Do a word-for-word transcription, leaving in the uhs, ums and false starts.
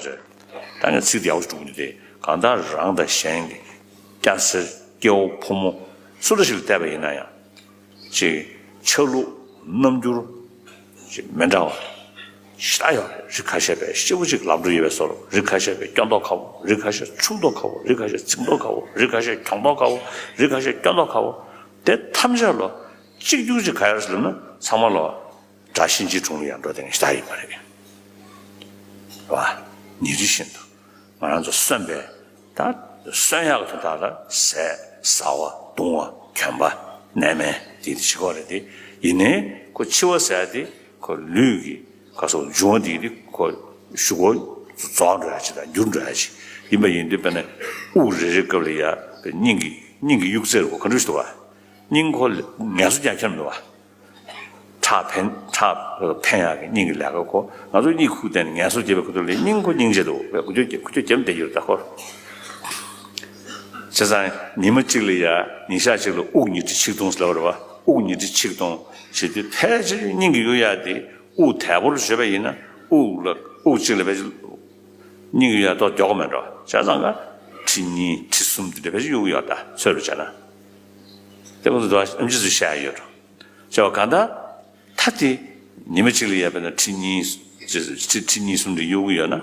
ད་ངས་ཚིག་དེ་ཡག་པོ་ཞིག་སྒྲུག་གི་འདུག་སྟེ། གང་ལྟར་རང་དང་གཞན་གྱི་སྐྱ་སེར་སྐྱེ་བོ་ཕོ་མོ་སུ་འདྲ་ཞིག་ལ་བལྟས་པ་ཡིན་ན་ཡང་། ཅིག་ཆ་ལུགས་རྣམ་འགྱུར་ཅིག་མི་འདྲ་བ་ཞེ་དྲག་ཡོད་རེད། རིགས་ཁ་ཤས་པས་སྐྱིད་པོ་ཅིག་ལབ་འགྲོ་ཡོད་པའི་བཟོ་འདྲ། རིགས་ཁ་ཤས་པས་སྐྱོ་མདོག་ཁ་པོ། རིགས་ཁ་ཤས་ཕྱུག་མདོག་ཁ་པོ། རིགས་ཁ་ཤས་རྫིག་མདོག་ཁ་པོ། རིགས་ཁ་ཤས་གྱོང་མདོག་ཁ་པོ། རིགས་ཁ་ཤས་སྐྱོ་མདོག་ཁ་པོ། དེ་ཐམས་ཅད་ལ་གཅིག་གྱུར་ཅིག་ག་ཡོད་ཟེར་ན་ཚང་མ་ལ། དགྲ་གཤིན་རྗེའི་དྲུང་ལ་ཡང་འགྲོ་བསྡད་མཁན་ཞེ་དྲག་ཡིན་པ་རེད། རེད་བ། ཉིན་རེ་བཞིན་དུ་ང་རང་ཚོ་གསོན་པའི་ད་གསོན་ཡག་གི་དོན་དག་ལ་ཟས་ཟ་བ་བཏུང་བ་གྱོན་པ་གནས་མལ་དེ་དེ་བྱེད་དགོས་རེད་དེ། ཡིན་ནའི་ཁོ་འཆི་བ་ཟེར་ཡ་དེ་ཁོ་ལུས་ཀྱི་ག་སོགས་འབྱུང་བ་དེ་དེ་ཁོ་གཞུག་གུ་རྫོགས་འགྲོ་ཡ་ཅིག་དང་འགྱུར་འགྲོ་ཡ་ཅིག་ཡིན་པ་ཡིན་དུས། དཔེར་ན་དབུགས་རེ་རེའི་སྐབས་ལ་ཡ་སྙིང་གི་སྙིང་གི་དབྱུག་རྩེ་རུ་ཁོ་ག་འདྲ་ཞིག་འདུག་བ། སྙིང་ཁོ་ངལ་གསོ་རྒྱག་ཁྱོན་མི་འདུག་བ། ཁྲག་འཕེན་ཁྲག་འཕེན་ཡག་གི་སྙིང་གི་ལས་ཀ་ཁོ། ང་ཚོ་སྙིང་ཁུག་བསྡད་ནས་ངལ་གསོ་བྱེད་པའི་ཁ་ཐུག་ལ་སྙིང་ཁོ་སྙིང་རྗེ་འདུག་བས་ཁུ་ཁྱོད་ཁུ་ཁྱོད་རྒྱབ་བསྡད་ཡོད་ད་ཁོ། བྱས་ཙང་ཉི་མ་གཅིག་ལ་ཡ་ཉིན་ཞག་གཅིག་ལ་དབུགས་ཉི་ཁྲི་ཆིག་སྟོང་ཟེར་ལབ་རེད་བ། དབུགས་ཉི་ཁྲི་ཆིག་སྟོང་བྱེད་དུས་ཕལ་ཆེར་སྙིང་གི་དབྱུག་ཡག་དེ་དབུགས་དལ་པོར་བྱེད་པ་ཡིན་ན་དབུགས་ལ་དབུགས་གཅིག་ལ་ཕལ་ཆེར་སྙིང་གི་དབྱུག་ཡག་ཏོག་མགྱོགས་པོ་མེད་འགྲོ། བྱས་ཙང་ཀ་ཁྲི་གཉིས་ཁྲི་གསུམ་དེ་འདྲ་ཕལ་ཆེར་དབྱུག་ཡག་ད་ཚོད་རུ་བྱས་ན། དེ་ཁོ་ཚོ་ཨེམ་ཆི་ཚོས་བཤད་ཡག་ཡོད་འགྲོ། བྱས་པ་གང་ལྟར། ད་དེ་ཉི་མ་གཅིག་ལ་ཡ་དཔེར་ན་ཁྲི་གཉིས། ཁྲི་ཁྲི་གཉིས་གསུམ་དེ་གཡུག་གི་ཡོད་ན།